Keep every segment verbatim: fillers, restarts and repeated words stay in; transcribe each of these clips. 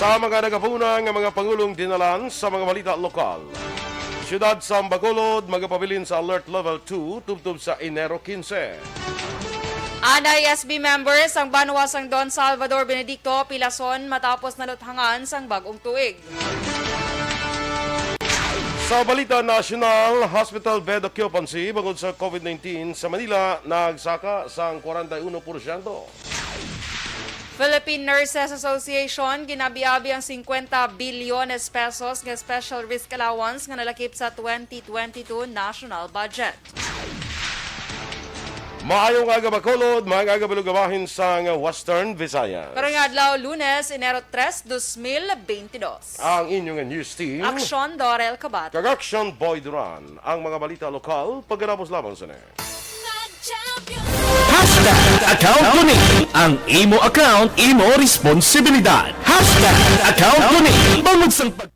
Sa mga nagapuna nga mga pangulong dinalan sa mga balita lokal. Siyudad sa Bacolod magapabilin sa Alert Level two tubtob sa Enero quince. Anay S B members ang banwa sang Don Salvador Benedicto, Pilason matapos naluthangan sang bag-ong tuig. Sa balita nasyonal, hospital bed occupancy bangod sa COVID nineteen sa Manila nagsaka sang kwarenta y uno porsyento. Philippine Nurses Association ginabiabi ang singkwenta bilyones pesos nga special risk allowance nga nalakip sa twenty twenty-two national budget. Maayong aga, Bacolod, maayong aga, Balugabahin sang Western Visayas. Karong adlaw, Lunes, Enero tres, dos mil beintidos. Ang inyong news team, Aksyon Dorel Kabat. Kag Aksyon Boy Duran. Ang mga balita lokal, pagkatapos lamang sa ne. Hashtag account ko ni. Ang imo account, imo responsibilidad. Hashtag account ko ni. Bangod sang pag-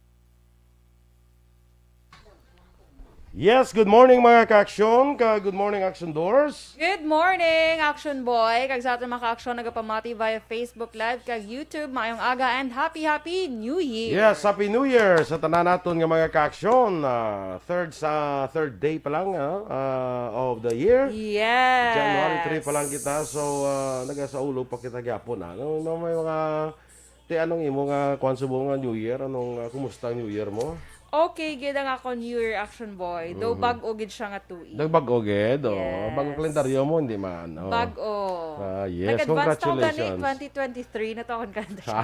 Yes, good morning, mga ka-aksyon, ka good morning, Action Doors. Good morning, Action Boy. Kag sa aton mga ka-aksyon nagapamati via Facebook Live kag YouTube, maayong aga and happy, happy New Year. Yes, happy New Year sa tanan naton nga mga ka-aksyon. Ah, third sa third day pa lang, ah, ah, of the year. Yes. January three pa lang kita, so, ah, nagasaulog pa kita gyapon, ah. No, no, may mga Ti, anong imo nga kwan subong nga New Year? Anong, ah, kumusta ang New Year mo? Okay gid ang akon New Year, Action Boy. Though Mhm. bag-o gid siya nga tuig. Nagbag-o gid, oh. Yes. Bag-o kalendaryo mo, hindi man, oh. Bag-o. Ah, yes. Nag-advance na ako gani, Congratulations. Twenty twenty-three na to akong kalendaryo.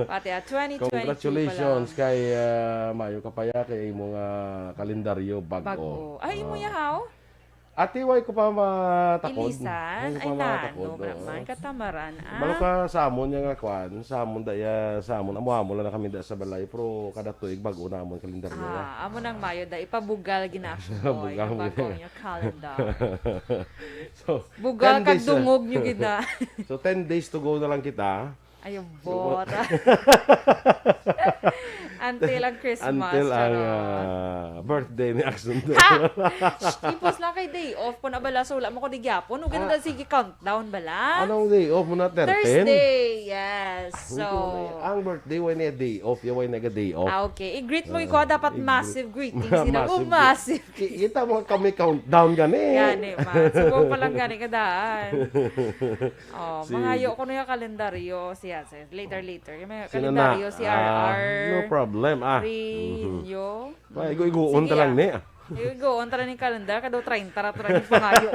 Pati, ah, twenty twenty-two pa lang. Congratulations kay, ah, Mayo Kapaya kay imo nga kalendaryo, bag-o. Bag-o. Ay, imo Ah. ya, how? Ati, way ko pa matakod. Ilisan? Way ko pa Ay, matakod, nano, oo. man, katamaran, ah. Balo ka sa amon niya nga kwan, sa amon da iya, sa amon, amo-amo lang na kami da sa balay, pero kada tuig bag-o na amon kalendaryo, ah. Ah, amo nang mayo da, ipabugal gina-, Action Boy, Bugal ang mo bag-o niya. niya calendar. So, Bugal ten days, ah. kadungog niyo gid na. So, ten days to go na lang kita. Ay, bota. Until ang Christmas, Until ang, charot. ah, birthday ni Action. Ha! Shh, ipos lang kay day off ko na bala, so wala mo ko di gyapon. Ug Ah. ano sige countdown bala? Anong day off mo na? Thirteen? Thursday, yes. Hindi So, ko na, ang birthday, way na day off, yung way na day off. Ah, okay. I-greet mo Ah, ikaw, dapat i-greet. massive greetings, you know? Massive Oh, greet. massive. Ki-, kita mo kami countdown gani. Gani, man. Subong pa lang gani kadaan. Oh, Sige. mangayo ko na yung kalendaryo. Siya, siya. Later, later. Yung may Sino kalendaryo, na? si Ah, R R. no problem, ah. Rinyo. Mhm. May igo-igoon Sige, ta lang ah. ni, ah. Igo-igoon ta lang ni kalendar. Kadaw treinta ra to lang yung pangayo.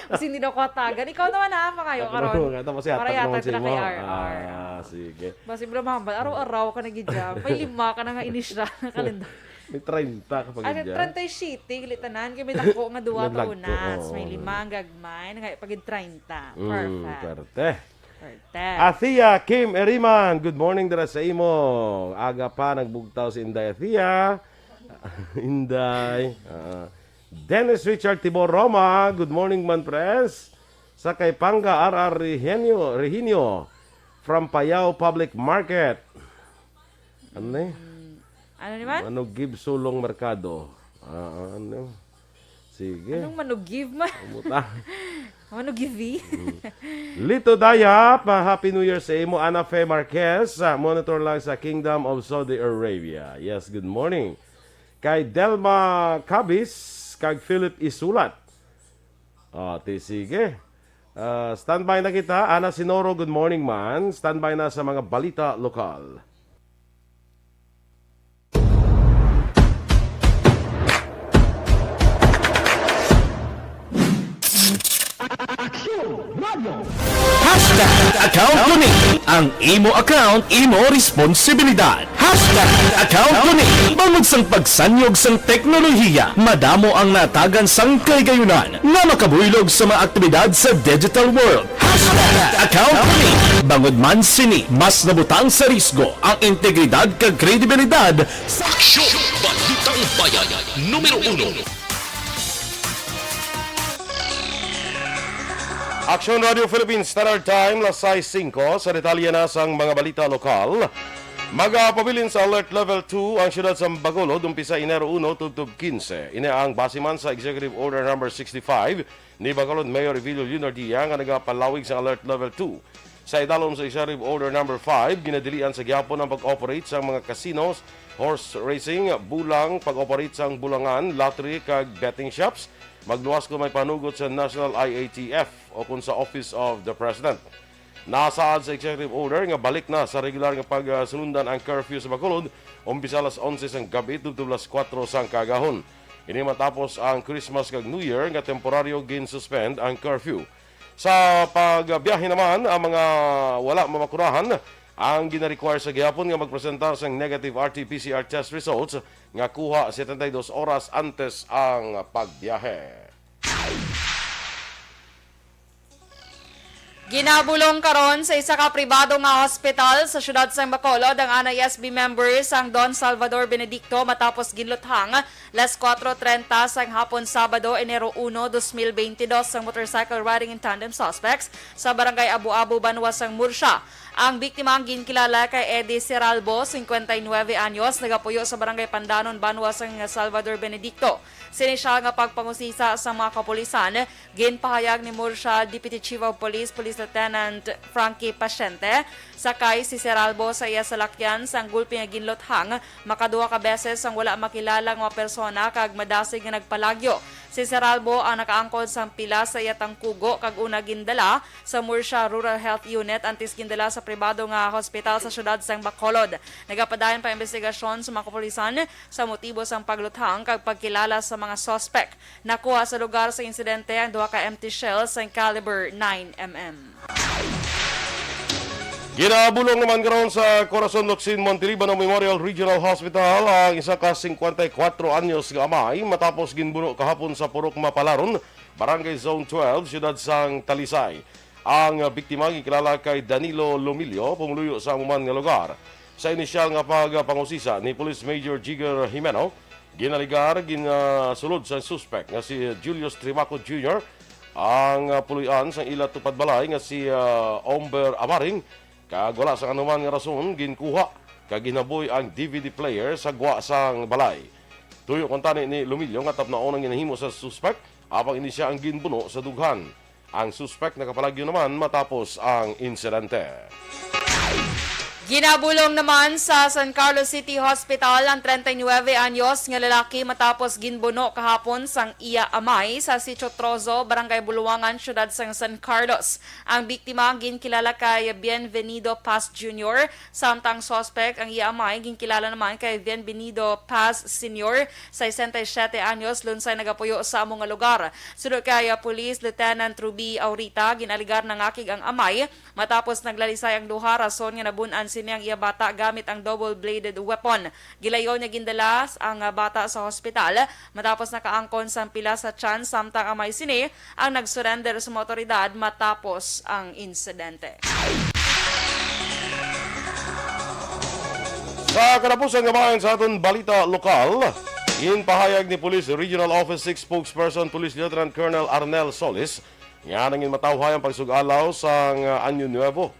Kasi hindi daw ko hatagan. Ikaw naman, ah, pangayo Ako karon. naman, tapos Para yata yata naman sa sila imo. kay R R. Ah, sige. Basi bro, mahambal. Araw-araw ka na gid dyan. May lima ka na nga inisyal na kalendar. May treinta ka pa Ay, gid dyan. treinta y siete, gali tanan. Kay may dako nga duwa May dagko, taon na. oo. May lima ang gagmay. Nga pagid treinta. Mm, Perfect. perte. Perfect. Athea Kim Eriman, good morning dira sa imo. Aga pa, nagbugtaw si Inday Athea. Inday. Ah. Dennis Richard Tibor Roma, good morning man, pres. Sa kay Panga R R Regenio, Regenio, from Payao Public Market. Ano eh? Mm. Ano naman? Ano give sulong merkado? Ah, ano? Sige. Anong manugiv man? Amo ta. Manugivi? Mm. Lito Daya, pa Happy New Year sa imo, Ana Fe Marquez. Ah, monitor lang sa Kingdom of Saudi Arabia. Yes, good morning. Kay Delma Cabis, kag Philip Isulat. Ah, ti sige. Ah, standby na kita. Ana Sinoro, good morning man. Standby na sa mga balita lokal. Hashtag account ko ni. Ang imo account, imo responsibilidad. Hashtag account ko ni. Bangod sang pagsanyog sang teknolohiya, madamo ang natagan sang kahigayonan nga makabuylog sa mga aktibidad sa digital world. Hashtag account ko ni. Bangod man sini, mas nabutang sa risgo ang integridad kag kredibilidad sa Aksyon, Balitang Bayan, numero uno. Aksyon Radio Philippines Standard Time, las sais singko. Sa detalye na sang mga balita lokal, magapabilin sa Alert Level two ang siyudad sa Bacolod umpisa Enero uno tubtob quince. Ini ang base man sa Executive Order Number sixty-five ni Bacolod Mayor Evilio Leonardia nga nagapalawig sa Alert Level two. Sa idalom sa Executive Order Number Five, ginadilian sa gihapon ang pag-operate sa mga casinos, horse racing, bulang, pag-operate sang bulangan, lottery, kag betting shops. Magluwas kon may panugot sa National I A T F o kon sa Office of the President. Nasaad sa Executive Order nga balik na sa regular nga pagsunundan ang curfew sa Bacolod, umpisa alas onse sang gabi tubtob alas kuwatro sang kaagahon. Ini matapos ang Christmas kag New Year nga temporaryo gin-suspend ang curfew. Sa pagbiyahe naman, ang mga wala mamakunahan ang gina-require sa gihapon nga magpresentar sang negative R T P C R test results nga kuha setenta y dos oras antes ang pagbiyahe. Ginabulong karon sa isa ka pribado nga hospital sa siyudad sang Bacolod ang N I S B member sang Don Salvador Benedicto matapos ginluthang las kuwatro trenta sang hapon Sabado, Enero uno, dos mil beintidos, sang motorcycle riding in tandem suspects sa Barangay Abu-Abu, banwa sang Murcia. Ang biktima ang ginkilala kay Eddie Seralbo, singkwenta y nuwebe anyos, nagapuyo sa Barangay Pandanon, banwa sang Salvador Benedicto. Sini sia nga pagpangusisa sa mga kapulisan, ginpahayag ni Murcia Deputy Chief of Police, Police Lieutenant Frankie Paciente, sakay si Seralbo sa iya salakyan sang gulpi nga ginluthang makaduha ka beses sang wala makilala nga mga persona kag madasig nga nagpalagyo. Si Seralbo ang nakaangkon sang pila sa iya tangkugo kag una gindala sa Murcia Rural Health Unit antes gindala sa pribado nga hospital sa siyudad sang Bacolod. Nagapadayon pa ang imbestigasyon sa mga kapulisan sa motibo sang pagluthang kag pagkilala sa mga suspek. Nakuha sa lugar sa insidente ang duha ka empty shells sang caliber nine M M. Ginabulong naman karon sa Corazon Locsin Montiliban Memorial Regional Hospital ang isa ka singkwenta y kuwatro anyos nga amay matapos ginbuno kahapon sa Purok Mapalaron, Barangay Zone twelve, siyudad sang Talisay. Ang biktima gikilala kay Danilo Lomilio, pumuluyo sa amo man nga lugar. Sa inisyal nga pagpangusisa ni Police Major Jigger Jimeno, ginaligar, ginasulod sa suspek nga si Julius Trimaco Junior ang, ah, puloy-an sang ila tupad balay nga si, ah, Omber Amaring, kag wala sang anuman nga rason ginkuha kag ginaboy ang D V D player sa gwa sang balay. Tuyo kuntani ni Lumilio nga tapnaon ang ginahimo sa suspek, apang ini sia ang ginbuno sa dughan. Ang suspek nakapalagyo naman matapos ang insidente. Ginabulong naman sa San Carlos City Hospital ang treinta y nuebe anyos nga lalaki matapos ginbuno kahapon sang iya amay sa Sitio Trozo, Barangay Buluangan, siyudad sang San Carlos. Ang biktima ginkilala kay Bienvenido Paz Junior, samtang suspek ang iya amay ginkilala naman kay Bienvenido Paz Senior, sesenta y siete anyos, lunsay nagapuyo sa amo nga lugar. Suno kay, ah, Police Lieutenant Ruby Aurita, gin-alegar nangakig ang amay matapos naglalisay ang duha, rason nga nabun-an sini ang iya bata gamit ang double-bladed weapon. Gilayon nga gindala ang, ah, bata sa hospital matapos nakaangkon sang pila sa tiyan, samtang amay sini ang nag-surrender sa mga awtoridad matapos ang insidente. Sa katapusan nga bahin sa aton balita lokal, ginpahayag ni Police Regional Office six Spokesperson Police Lieutenant Colonel Arnel Solis nga nangin matawhay ang pagsug-alaw sang, ah, Año Nuevo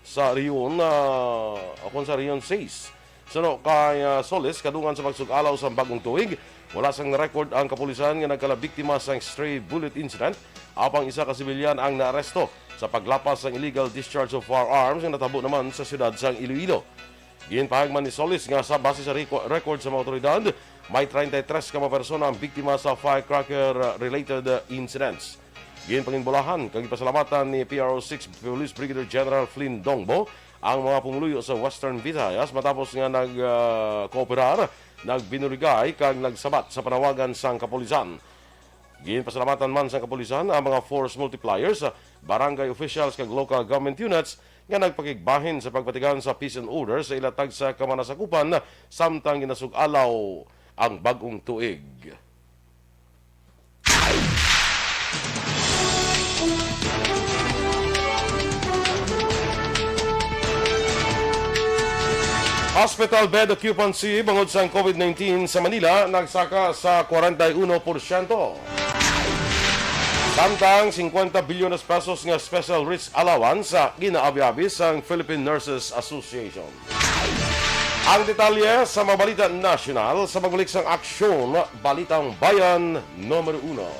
sa Region, ah, o kon sa Region six. Suno kay, ah, Solis, kadungan sa pagsug-alaw sang bag-ong tuig, wala sang na-record ang kapulisan nga nagkalabiktima sang stray bullet incident, apang isa ka sibilyan ang naaresto sa paglapas sang illegal discharge of firearms nga natabo naman sa siyudad sang Iloilo. Ginpahayag man ni Solis nga sa base sa reco-, record sa mga awtoridad, may treinta y tres ka mga persona ang biktima sa firecracker-related incidents. Ginpanginbulahan kag gipasalamatan ni P R O six Police Brigadier General Flynn Dongbo ang mga pumuluyo sa Western Visayas matapos nga nag, ah, kooperar, nagbinuligay kag nagsabat sa panawagan sang kapulisan. Ginpasalamatan man sang kapulisan ang mga force multipliers, barangay officials kag local government units nga nagpakigbahin sa pagpatigayon sa peace and order sa ila tagsa ka mga nasakupan samtang ginasug-alaw ang bag-ong tuig. Hospital bed occupancy bangod sang COVID nineteen sa Manila nagsaka sa kwarenta y uno porsyento. Samtang singkwenta bilyones pesos nga special risk allowance sa ginaabi-abi sang Philippine Nurses Association. Ang detalye sa mga balita nasyonal sa pagbalik sang Aksyon, Balitang Bayan Numero Uno.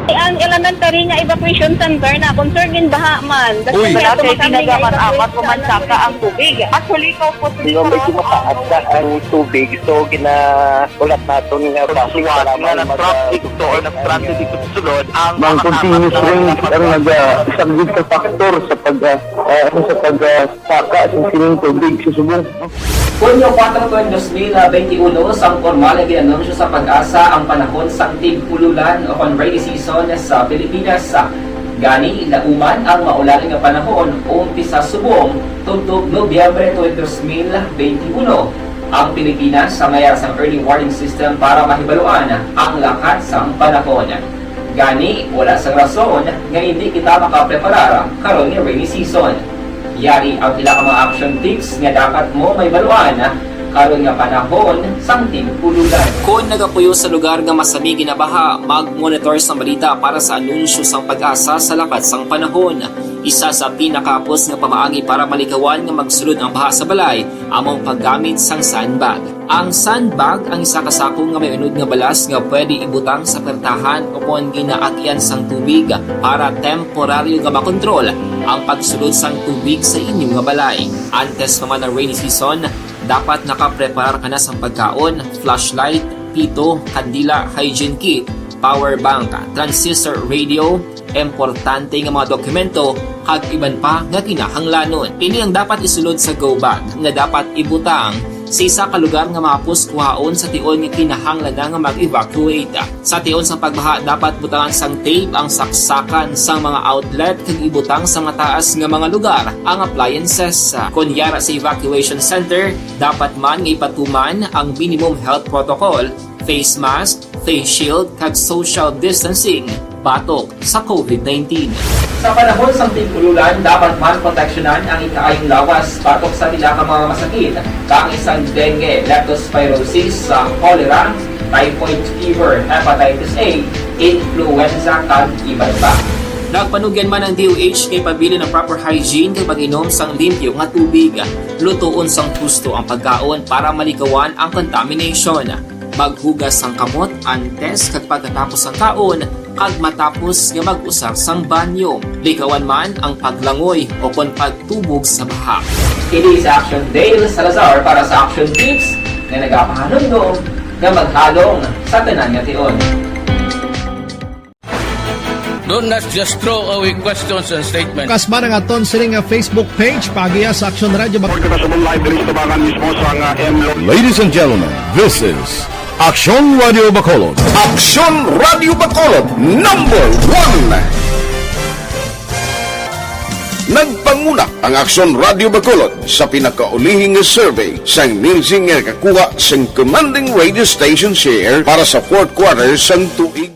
Ang elementary nga evacuation center na concern gin baha man. Uy. Wala kay tinagaman apat o mansaka ang tubig. Actually, ko po. Di ba, medyo mataas na ang tubig, so ginaulat naton nga basi nga nag-traffic to or nag-transit dito sa sulod ang mga continuous rains ang nag-, ah, isang big factor sa pag, ah, ah, ano, sa pag, ah, saka sa sining tubig sa subong. Hunyo kuwatro tuig dos mil benti uno, sang pormal nga gin-anunsyo sa PAGASA ang panahon sang tig-ululan o kon rainy season sa Pilipinas. Gani, nauman ang maulan nga panahon umpisa subong tubtob Nobyembre tuig dos mil benti uno. Ang Pilipinas sa mayar sang early warning system para mahibaluan ang lakat sang panahon. Gani, wala sang rason nga indi kita makapreparar karon nga rainy season. Yari ang pila ka mga action tips nga dapat mo mahibaluan karon nga panahon sang tig-ululan. Kon nagapuyo sa lugar nga masami ginabaha, mag-monitor sang balita para sa anunsyo sang PAGASA sa lakat sang panahon. Isa sa pinakahapos nga pamaagi para malikawan nga magsulod ang baha sa balay amo ang paggamit sang sandbag. Ang sandbag ang isa ka sako nga may unod nga balas nga pwede ibutang sa pertahan o kon ginaagyan sang tubig para temporaryo nga makontrol ang pagsulod sang tubig sa inyo nga balay. Antes pa man ang rainy season, dapat nakapreparar ka na sang pagkaon, flashlight, pito, kandila, hygiene kit, power bank, transistor radio, importante nga mga dokumento, kag iban pa nga kinahanglanon. Ini ang dapat isulod sa go bag nga dapat ibutang sa isa ka lugar nga mahapos kuhaon sa tion nga kinahanglan na nga mag-evacuate. Sa tion sang pagbaha, dapat butangan sang tape ang saksakan sang mga outlet kag ibutang sa mataas nga mga lugar ang appliances. Kon yara sa evacuation center, dapat man nga ipatuman ang minimum health protocol, face mask, face shield, kag social distancing batok sa covid nineteen. Sa panahon sang tig-ululan, dapat man proteksyonan ang ikaayong lawas batok sa pila ka mga masakit, kaangay sang dengue, leptospirosis, sa cholera, typhoid fever, hepatitis A, influenza, kag iban pa. Nagpanugyan man ang D O H kay pabilin ang proper hygiene kag pag-inom sang limpyo nga tubig. Lutoon sang husto ang pagkaon para malikawan ang contamination. Maghugas sang kamot antes kag pagkatapos sang kaon, kag matapos nga mag-usar sang banyo. Likawan man ang paglangoy o kon pagtubog sa baha. Kini si Action Dale Salazar para sa Action Tips nga nagapahanumdom nga maghalong sa tanan nga tion. Don't not just throw away questions and statements. Kasba na nga ton sini nga Facebook page, pagiya sa Action Radio Bac- Report kita sa live diri sa tubangan mismo sa nga M Lo- Ladies and gentlemen, this is Action Radio Bacolod. Action Radio Bacolod, number one. Nagpanguna ang Action Radio Bacolod sa pinakaulihing nga survey sang Nielsen nga nakakuha sang commanding radio station share para sa fourth quarter sang tuig.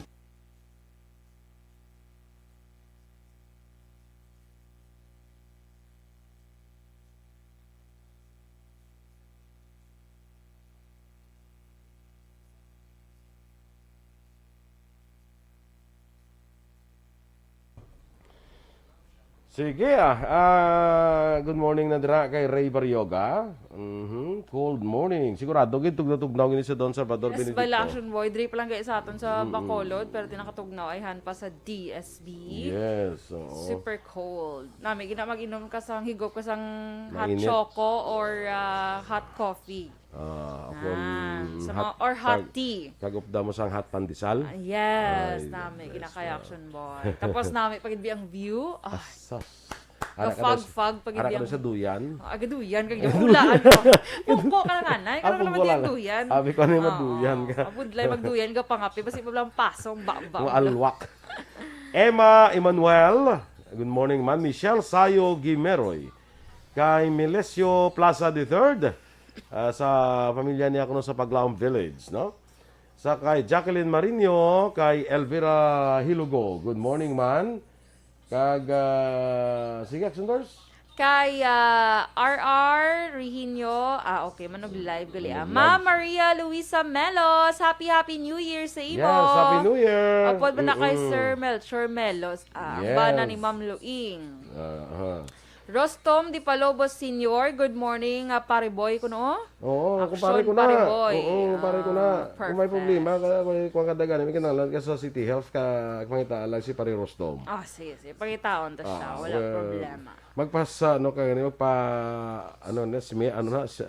Sige, ah. Ah, good morning na dira kay Ray Barrioga. Mhm. Cold morning. Sigurado gid tugnaw-tugnaw gini sa Don Salvador Benedicto. Yes, bala, Action Boy. Diri pa lang kay sa aton sa Bacolod, pero tinakatugnaw ay han pa sa D S B. Yes, oo. Super cold. Nami gina mag-inom ka sang, higop ka sang hot choco or, ah, hot coffee. Ah, sa mga, or hot tea. Kag upda mo sang hot pandesal? Ah, yes, nami gina kay Action Boy. Tapos nami pa gid ang view. Ah, sus. Gafagfag pa gid ang sa duyan. Ah, gaduyan kag ulaan ko. Pungko ka lang, anay. Ka lang naman ang duyan. Abi ko, ano yung maduyan ka? Abudlay magduyan ka pangapi. Basi pa lang pasong babag. Ang alwak. Emma Emmanuel, good morning, man. Michelle Sayo Gimeroy, kay Melesio Plaza the third, ah, sa pamilya niya kuno sa Paglaom Village, no? Sa kay Jacqueline Marino, kay Elvira Hilugo. Good morning, man. Kag, ah, sige, Action Boys. Kay, ah, R R Rihinyo, ah, okay, manog live gali, ah. Manog live. Ma'am Maria Luisa Melos, happy, happy New Year sa imo. Yes, happy New Year. Apod ba na kay Sir Melchor Melos? Ah, ang bana ni Ma'am Luing. Aha. Rostom Di Palobos Senior, good morning, ah, Pare Boy, kuno? Oo, Action, kumpare ko na. Pare Boy. Oo, kumpare ko na. Ah, Kung may perfect. problema ka, may kuwan ka dagan, may kinahanglan ka sa City Health, ka, pangitaan lang si Pare Rostom. Ah, sige, sige. Pangitaon ta siya. Ah, Wala well, problema. magpasa, ano ka gani, magpa, ano na, smear, ano na, sa,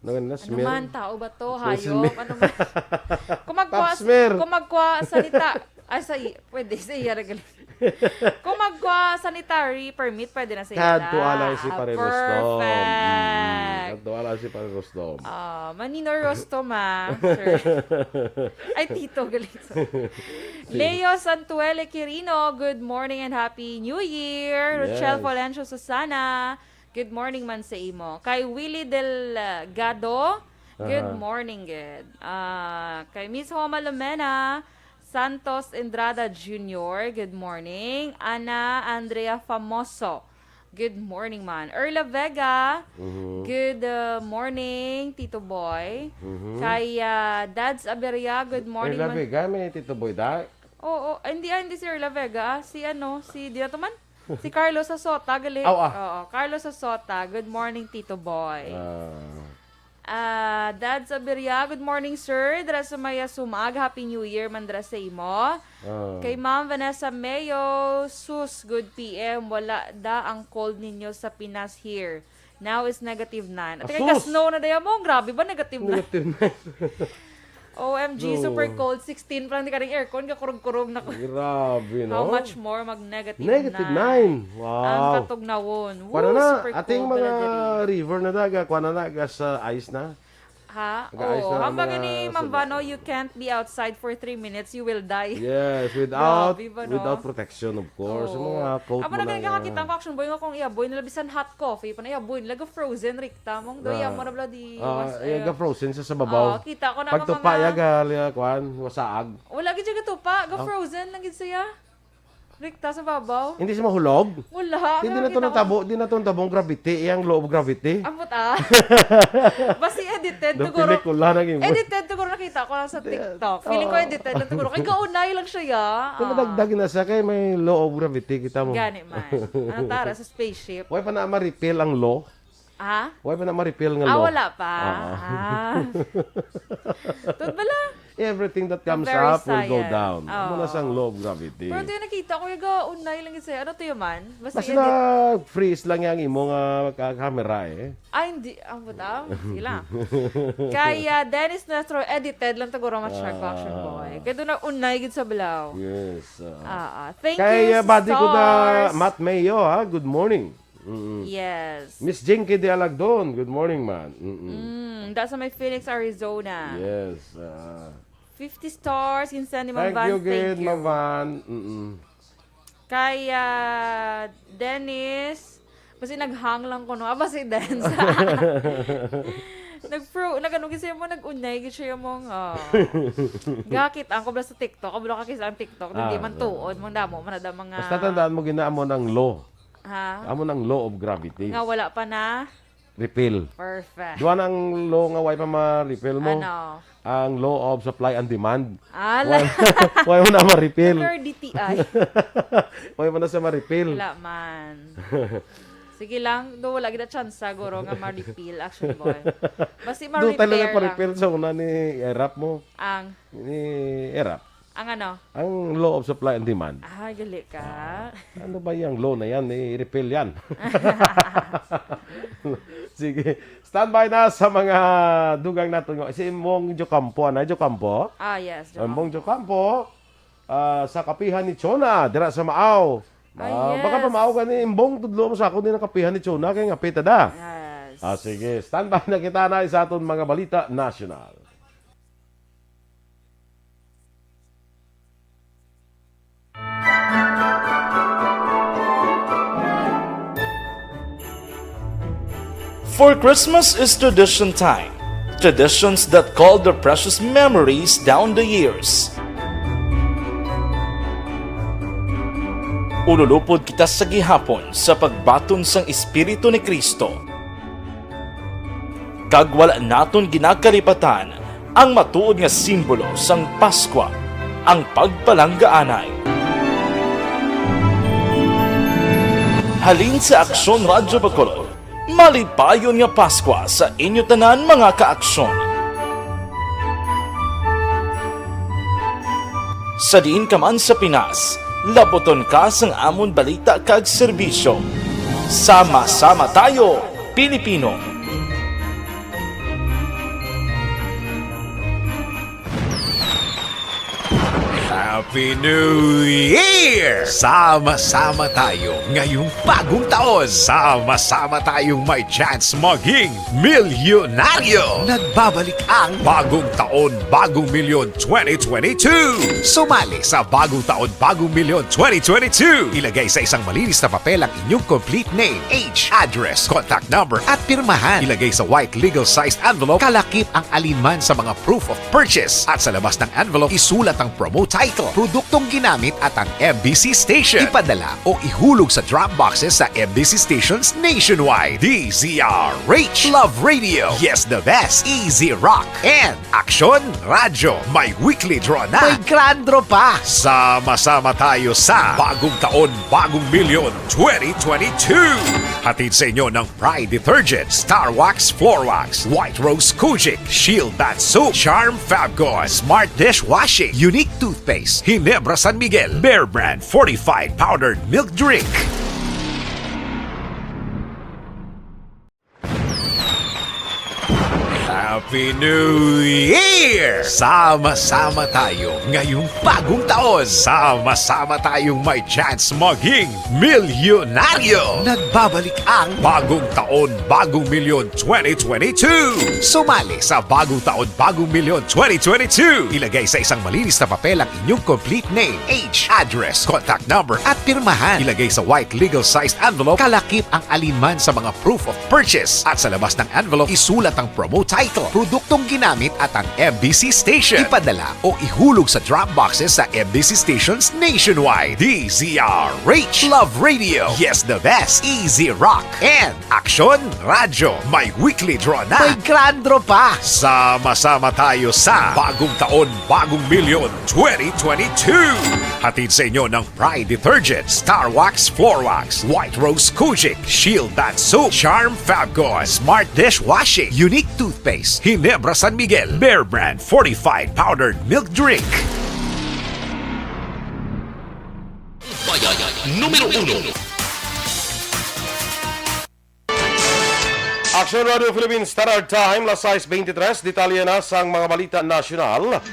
ano gani na, Ano smear? man, tao ba to? Smear, Hayop? smear. Ano man? Kung magkuha, Pap smear. kung magkuha, sanita, ay, sa i-, pwede, sa iya na gali. Kung magkuha sanitary permit, pwede na sa iya Kadto na. lang si Ah, Pare Rostom. Mm, perfect. kadto lang si Pare Rostom. Ah, Manino Rostom, ah, sir. Ay, Tito, galing. Leo Santuele Quirino, good morning and Happy New Year. Rochelle Yes. Polencio Susana, good morning man sa imo. Kay Willie Delgado, good Aha. morning, good. Ah, kay Miss Homa Lumena Santos Endrada Junior, good morning. Ana Andrea Famoso, good morning man. Erla Vega, Mhm. good, uh, morning, Tito Boy. Mhm. Kay, uh, Dads Aberia, good morning Erla man. Vega, may Tito Boy, da? Oo, ay, hindi, ah, hindi si Erla Vega, ah. Si ano, si, di na to man? Si Carlos Sasota, gali. Aw, ah. Oo, Carlos Sasota, good morning, Tito Boy. Ah. Ah, Dad Sabiria, good morning, sir. Dira sa Maya Sumag, Happy New Year man dira sa imo. Ah. Kay Ma'am Vanessa Mayo, sus, good P M. Wala da ang cold ninyo sa Pinas here. Now is negative nine. Ate, Asus! Snow na daya mo. Grabe ba, negative nine? Negative nine. O M G, No. super cold. Sixteen pa lang, di ka rin aircon, kakurog-kurog na ko. Grabe, no? How much more mag negative Negative nine. nine. Wow. Ang katugnawon. Woo, Para na, super ating cold mga na diri. river na daga, kuha na na, gas sa ice na. Ha? Nag-aayos Oo. na ang Hambang mga ni Ma'am sulat. Vano, "You can't be outside for three minutes, you will die." Yes, without, Grabe ba, no? without protection, of course. Yung Oo. mga coat Amo mo na na kaya nga. kakita ko, Action Boy, nga kung iyaboy nila, bisan hot coffee, pa na iyaboy nila, ga-frozen, rikta, mong do, Ah. iya mo na bala di Ah, was, iya, eh. ga-frozen sa, sa babaw. Oo, kita ko na Pag mga tupa, mga iya, ga-, iya, kuan, wasaag. Wala gid siya gatupa, Oh. ga-frozen lang gid siya. Rikta sa babaw. Hindi siya mahulog? Wala, Hindi na nakita to ko. natabo, di na to natabo ang gravity, iyang law of gravity. Ambot, ah. Basi edited Daw to, guro. pelikula na gid. Edited to, guro, nakita ko lang sa Hindi, TikTok. Feeling ko oo. edited lang to, guro. Kay gaunay lang siya, ya. Kung Ah. madagdag na siya, kay may law of gravity, kita mo. Gani man. Ano tara sa spaceship? Why pa na ma-repeal ang law? Ha? Why pa na ma-repeal nga Ah, law? wala pa. Oo. Ah. Tod bala? Everything that The comes very up will go science. down. Amo na Oo. sang law of gravity. Pero ito yung nakita ko, yung gaunay lang yun sa'yo. Ano to yun man? Basta Basta edit. na-freeze lang yung imo nga ka-, camera eh. Ay, hindi. Ang buta. Sige lang. Kaya Dennis Nuestro, edited lang to, guro, match na Ah. Action Boy. Kaya doon na unay gid sa balaw. Yes, ah. Ah, ah. Thank Kay, you, uh, buddy ko na stars. Matt Mayo, ha? Good morning. Mm-mm. Yes. Miss Jinky de Alagdon, good morning, man. Mm-mm. Mm, da sa may Phoenix, Arizona. Yes, ah. Fifty stars, kin send ni Ma'am Thank Van, you, thank good, you. Ma'am Van. Mm-mm. Kay, ah, Dennis, basi naghang lang ko, no? Ah, basi Dennis. Nag-pro, nag-ano gid siya mo, nag-unay gid siya mo nga. Gakit ang ko bala sa TikTok, kabalo ka kis ang TikTok, hindi Ah, man yeah. tuod, mang damo, man ada mga Basta tandaan mo, ginaamo ng law. Ha? Amo ng law of gravity. Nga wala pa na? Repeal. Perfect. Duha na ang law nga why pa ma-repeal mo? Ano? Ang law of supply and demand. Ah, Why, la- why mo na ma-repeal? Pero D T I. Why mo na siya ma-repeal? Wala man. Sige lang, do wala gid na chance, guro, nga ma-repeal, Action Boy. Basi Do talaga ma-repeal lang. pa-repeal sa una ni Erap mo? Ang Ni Erap. Ang ano? Ang law of supply and demand. Ah, gali ka. Ah, ano ba yung law na yan? I-repeal yan. Sige. Standby na sa mga dugang natin. Si Mong Jocampo. Ano, Jocampo? Ah, yes, Mong Jocampo. Jocampo, ah, sa Kapihan ni Chona, dira sa Maaw. Ah, Ah, yes. baka pa Maaw gani, Imbong, tudlo mo sa ako din ang Kapihan ni Chona, kay nga pita da. Yes. Ah, sige. Standby na kita na sa aton mga balita nasyonal. For Christmas is tradition time. Traditions that call the precious memories down the years. Ululupod kita sa gihapon sa pagbaton sang Espiritu ni Cristo. Kag wala naton ginakalipatan ang matuod nga simbolo sang Paskwa, ang pagpalanggaanay. Halin sa Aksyon Radyo Bacolod, malipayon nga Paskwa sa inyo tanan, mga ka-aksyon. Sa diin ka man sa Pinas, labuton ka sang amon balita kag serbisyo. Sama-sama tayo, Pilipino! Happy New Year! Sama-sama tayo ngayong bagong taon. Sama-sama tayong may chance maging milyonaryo. Nagbabalik ang Bagong Taon, Bagong Milyon twenty twenty-two. Sumali sa Bagong Taon, Bagong Milyon twenty twenty-two. Ilagay sa isang malinis na papel ang inyong complete name, age, address, contact number, at pirmahan. Ilagay sa white legal-sized envelope, kalakip ang alinman sa mga proof of purchase. At sa labas ng envelope, isulat ang promo title, produktong ginamit, at ang M B C station. Ipadala o ihulog sa drop boxes sa M B C stations nationwide. D Z R H, Love Radio, Yes the Best, Easy Rock, and Aksyon Radyo. May weekly draw na. May grand draw pa. Sama-sama tayo sa Bagong Taon, Bagong Milyon twenty twenty-two. Hatid sa inyo ng Pride Detergent, Star Wax Floor Wax, White Rose Kojic, Shield Bath Soap, Charm Fabcon, Smart Dishwashing, Unique Toothpaste, Ginebra San Miguel, Bear Brand Fortified Powdered Milk Drink. Happy New Year! Sama-sama tayo ngayong bagong taon. Sama-sama tayong may chance maging milyonaryo. Nagbabalik ang Bagong Taon, Bagong Milyon twenty twenty-two. Sumali sa Bagong Taon, Bagong Milyon twenty twenty-two. Ilagay sa isang malinis na papel ang inyong complete name, age, address, contact number, at pirmahan. Ilagay sa white legal-sized envelope, kalakip ang alinman sa mga proof of purchase. At sa labas ng envelope, isulat ang promo title, produktong ginamit, at ang M B C station. Ipadala o ihulog sa drop boxes sa M B C stations nationwide. D Z R H, Love Radio, Yes the Best, Easy Rock, and Aksyon Radyo. May weekly draw na. May grand draw pa. Sama-sama tayo sa Bagong Taon, Bagong Milyon twenty twenty-two. Hatid sa inyo ng Pride Detergent, Star Wax Floor Wax, White Rose Kojic, Shield Bath Soap, Charm Fabcon, Smart Dishwashing, Unique Toothpaste, Ginebra San Miguel, Bear Brand Fortified Powdered Milk Drink. Bayan numero uno. Aksyon Radio Philippines Standard Time, las sais beintitrés, detalye na sang mga balita nasyonal.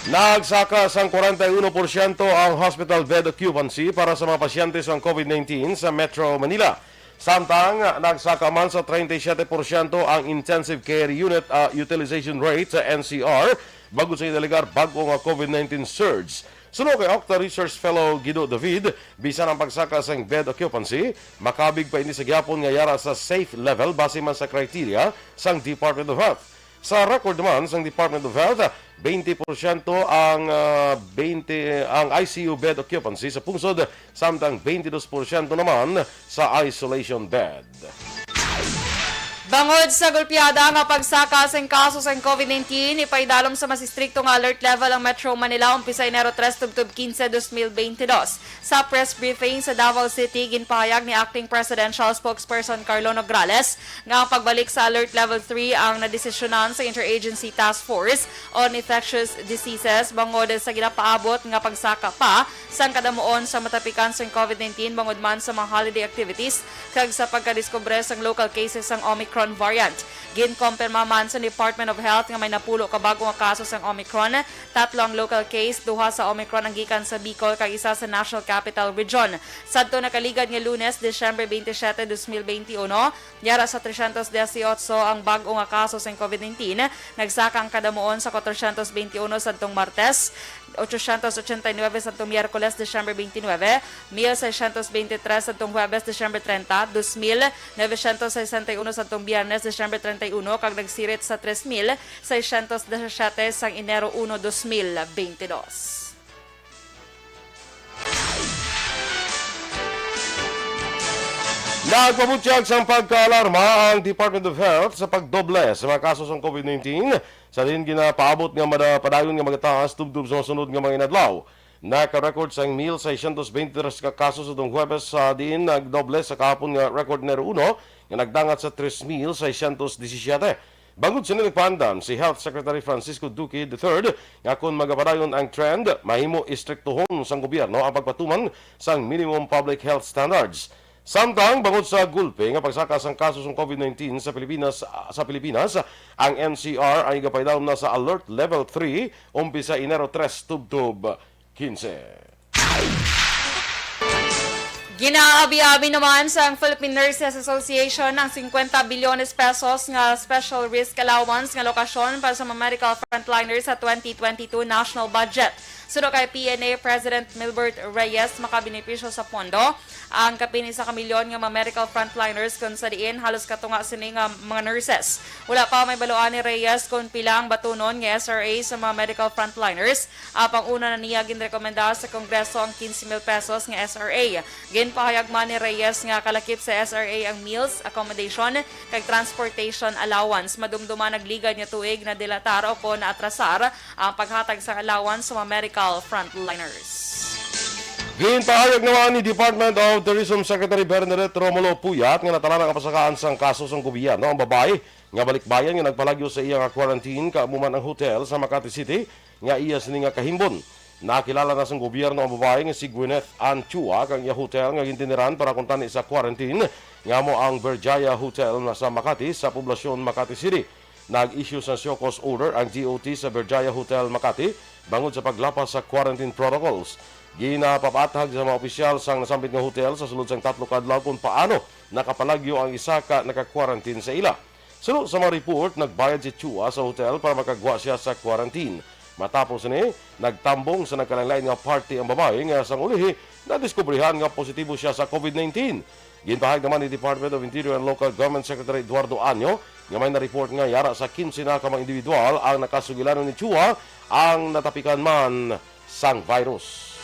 Nagsaka sang kwarenta y uno porsyento ang hospital bed occupancy para sa mga pasyente sang COVID nineteen sa Metro Manila. Samtang nagsaka man sa treinta y siete porsyento ang intensive care unit, ah, utilization rate sa N C R, bag-o sa ginalegar bag-o nga COVID nineteen surge. Suno kay Octa Research Fellow Guido David, bisan ang pagsaka sang bed occupancy, makabig pa ini sa gihapon nga yara sa safe level base man sa criteria sang Department of Health. Sa record naman sang Department of Health, twenty porsyento ang, ah, twenty, ang I C U bed occupancy sa pungsod, samtang twenty-two porsyento naman sa isolation bed. Bangod sa gulpiada nga pagsaka sing kaso sang COVID nineteen, ipaidalom sa mas istrikto nga alert level ang Metro Manila umpisa Enero tres tubtob quince, dos mil veintidós. Sa press briefing sa Davao City, ginpahayag ni Acting Presidential Spokesperson Carlo Nograles nga ang pagbalik sa Alert Level three ang nadesisyonan sa Interagency Task Force on Infectious Diseases bangod sa ginapaabot nga pagsaka pa sang kadamuon sa matapikan sang COVID nineteen bangod man sa mga holiday activities kag sa pagkadiskubre sang local cases sang Omicron variant. Ginkompirma man sa Department of Health nga may napulo ka bag-o nga kaso sang Omicron, tatlo ang local case, duha sa Omicron ang gikan sa Bicol kag isa sa National Capital Region. Sadto nakaligad nga Lunes, Disyembre twenty-seven, dos mil twenty-one, yara sa trescientos dieciocho ang bag-o nga kaso sang COVID nineteen. Nagsaka ang kadamuon sa cuatrocientos veintiuno sadtong Martes, ochocientos ochenta y nueve sadtong Miyerkules, Disyembre twenty-nine, mil seiscientos veintitrés sadtong Huwebes, Disyembre treinta, dos mil novecientos sesenta y uno sadtong Biyernes, Disyembre treinta y uno, kag nagsirit sa tres mil seiscientos diecisiete sang Enero uno, dos mil veintidós. Nagpabutyag sang pagkaalarma ang Department of Health sa pagdoble sa mga kaso sang COVID nineteen, sa diin ginapaabot nga mada-, padayon nga magataas tubtob sa masunod nga mga inadlaw. Naka-record sang mil seiscientos veintitrés ka kaso sa atong Huwebes, sa diin nagdoble sa kahapon nga record ni Uno nga nagdangat sa tres mil seiscientos disisiete. Bangod sini nagpaandam si Health Secretary Francisco Duque the third nga kon magapadayon ang trend, mahimo istriktohon sang gobyerno ang pagpatuman sang minimum public health standards. Samtang bangod sa gulpe nga pagsaka sang kaso sang COVID nineteen sa Pilipinas, sa Pilipinas, ang N C R ay gapaidalom na sa Alert Level three umpisa Enero tres tubtob quince. Ginaabi-abi naman sang Philippine Nurses Association ang fifty bilyones pesos nga special risk allowance nga alokasyon para sa mga medical frontliners sa twenty twenty-two national budget. Suno kay P N A President Milbert Reyes, makabenepisyo sa pondo ang kapin isa ka milyon nga mga medical frontliners, kung sa diin halos katunga sini nga mga nurses. Wala pa may baluan ni Reyes kung pila ang batunon nga S R A sa mga medical frontliners. Apang una na niya ginrekomenda sa Kongreso ang quince mil pesos nga S R A. Ginpahayag man ni Reyes nga kalakip sa S R A ang meals, accommodation, kag transportation allowance. Madumduman nagligad nga tuig na dilatar o kon naatrasar ang paghatag sang allowance sa mga medical frontliners. Ginpahayag naman ni Department of Tourism Secretary Bernadette Romulo Puyat nga natalaan ang pasakaan sang kaso sang gobyerno ang babayi nga balikbayan nga nagpalagyo sa iya nga quarantine, kaamo man ang hotel sa Makati City nga iya sini nga kahimbon. Nakilala na sang gobyerno ang babayi nga si Gwyneth Ann Chua kag iya hotel nga gintiniran para kuntani sa quarantine, nga amo ang Berjaya Hotel na sa Makati, sa poblasyon Makati City. Nag-issue sang show cause order ang D O T sa Berjaya Hotel Makati bangod sa paglapas sa quarantine protocols. Ginapaathag sa mga opisyal sang nasambit nga hotel sa sulod sang tatlo ka adlaw kung paano nakapalagyo ang isa ka naka-quarantine sa ila. Suno sa mga report, nagbayad si Chua sa hotel para makagwa siya sa quarantine. Matapos ni, nagtambong sa nagkalain-lain nga party ang babayi nga sang ulihi nadiskubrihan nga positibo siya sa COVID nineteen. Ginpahayag naman ni Department of Interior and Local Government Secretary Eduardo Año nga may na-report nga yara sa quince na ka mga individual ang nakasugilanon ni Chua ang natapikan man sang virus.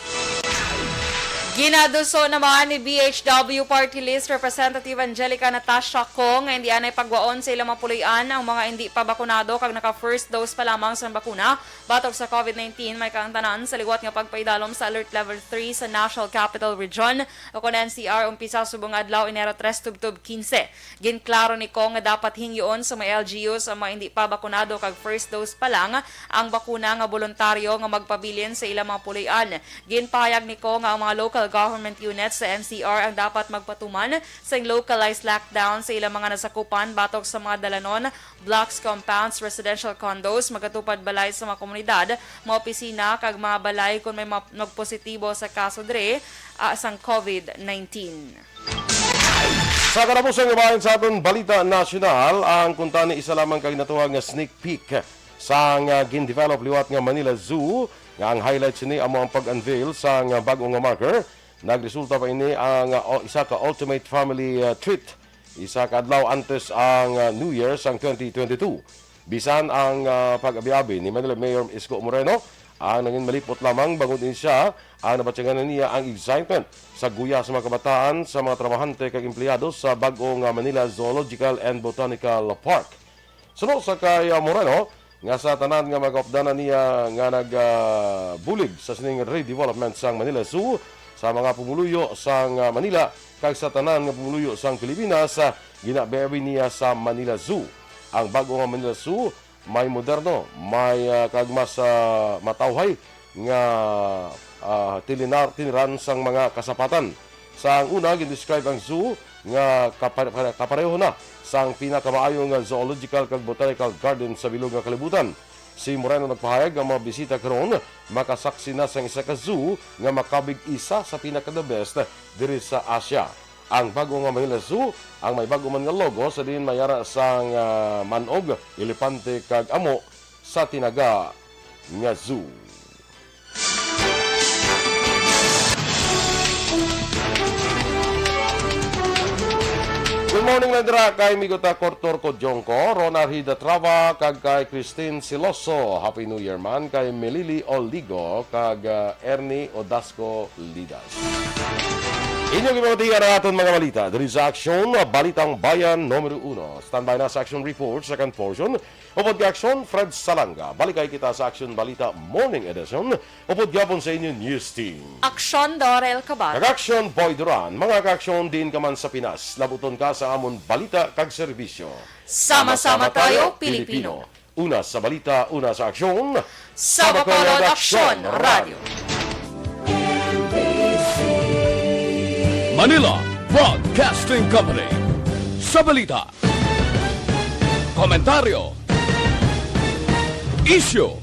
Ginaduso naman ni B H W Party List Representative Angelica Natasha Co nga indi anay pagwaon sa ilang mga puloy-an ang mga indi pa bakunado kag naka first dose pa lamang sang bakuna batok sa COVID nineteen, may kaangtanan sa liwat nga pagpaidalom sa Alert Level three sa National Capital Region o kon N C R umpisa subong nga adlaw, Enero tres tubtob quince. Ginklaro ni Co nga dapat hingyoon sa mga L G Us ang mga indi pa bakunado kag first dose pa lang ang bakuna nga boluntaryo nga magpabilin sa ilang mga puloy-an. Ginpahayag ni Co nga ang mga local government units sa N C R ang dapat magpatuman sang localized lockdown sa ilang mga nasakupan batok sa mga dalanon, blocks, compounds, residential condos, magatupad balay sa mga komunidad, mga opisina, kag mga balay kon may ma-, magpositibo sa kaso diri, ah, sang COVID nineteen. Sa katapusang nga bahin sa aton balita nasyonal, ang kuntani isa lamang ka ginatawag nga sneak peek sang, ah, gin-develop liwat nga Manila Zoo, nga ang highlight sini amo ang pag-unveil sang, ah, bag-o nga marker. Nagresulta pa ini ang, ah, o-, isa ka ultimate family, ah, treat, isa ka adlaw antes ang, ah, New Year sang twenty twenty-two. Bisan ang, ah, pag-abi-abi ni Manila Mayor Isko Moreno, ang nangin malipot lamang bangod ni siya ang nabatyagan na niya ang excitement sa guya sa mga kabataan, sa mga trabahante kag empleyado sa bag-o nga Manila Zoological and Botanical Park. Suno sa kay, ah, Moreno, nga sa tanan nga mga kaupdanan niya nga nag, ah, bulig sa sining redevelopment sang Manila Zoo, sa mga pumuluyo sang, ah, Manila, kag sa tanan nga pumuluyo sang Pilipinas, ah, ginabiabi niya sa Manila Zoo. Ang bag-o nga Manila Zoo may moderno, may, ah, kag mas, ah, matawhay nga, ah, tilinar-, tiniran sang mga kasapatan. Sa ang una, gindescribe ang zoo nga kapare-, pare-, kapareho na sang pinakamaayo nga zoological kag botanical garden sa bilog nga kalibutan. Si Moreno nagpahayag nga ang mga bisita karon makasaksi na sang isa ka zoo nga makabig isa sa pinaka-the best diri sa Asia. Ang bag-o nga Manila Zoo, ang may bag-o man nga logo, sa diin may ara sang, ah, man-og, elepante, kag amo sa tinaga nga zoo. Good morning lang dira kay Migota Kortor Kodjongko, Ronald Hidatrava, kag kay Christine Siloso. Happy New Year man kay Melili Oligo kag, ah, Ernie Odasco Lidas. Inyong ipamatian ang aton mga balita diri sa Aksyon, Balitang Bayan numero uno. Standby na sa Aksyon Report, second portion. Upod kay Aksyon, Fred Salanga. Balikay kita sa Aksyon Balita Morning Edition. Upod gyapon sa inyo news team. Aksyon, Dorel Cabal. Kag Aksyon, Boy Duran. Mga kaaksyon, diin ka man sa Pinas, labuton ka sa amon balita kag serbisyo. Sama-sama tayo, Pilipino. Una sa balita, una sa aksyon. Sa Bacolod Aksyon Radio. Manila Broadcasting Company. Sa balita, komentaryo, isyu,